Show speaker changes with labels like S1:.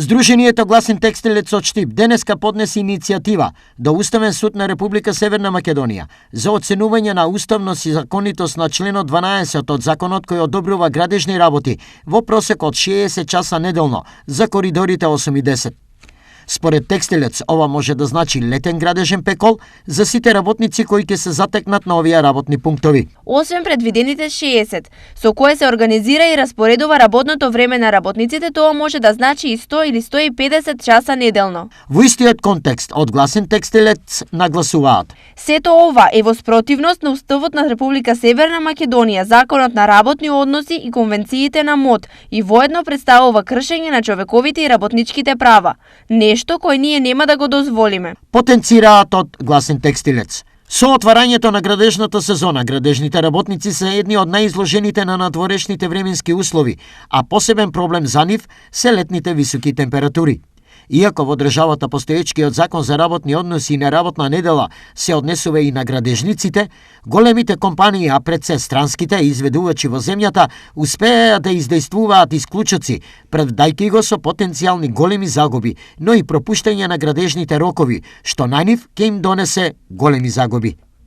S1: Сдруженијето Гласен текстилец од Штип денеска поднесе иницијатива до Уставен суд на Република Северна Македонија за оценување на уставност и законитост на членот 12 од законот кој одобрува градежни работи во просек од 60 часа неделно за коридорите 8 и 10. Според текстилец, ова може да значи летен градежен пекол за сите работници кои ќе се затекнат на овие работни пунктови.
S2: Освен предвидените 60, со кое се организира и распоредува работното време на работниците, тоа може да значи и 100 или 150 часа неделно.
S1: Во истиот контекст, од Гласен текстилец нагласуваат:
S2: сето ова е во спротивност на Уставот на Република Северна Македонија, Законот на работни односи и конвенциите на МОД и воедно представува кршење на човековите и работничките права. Нешто кој ние нема да го дозволиме.
S1: Потенцираат од Гласен текстилец. Со отварањето на градежната сезона, градежните работници се едни од најизложените на надворешните временски услови, а посебен проблем за нив се летните високи температури. Иако во државата постоечкиот закон за работни односи и неработна недела се однесува и на градежниците, големите компании, а пред се странските изведувачи во земјата, успеа да издействуваат исклучоци, предвдајќи го со потенцијални големи загуби, но и пропуштање на градежните рокови, што на нив ќе им донесе големи загуби.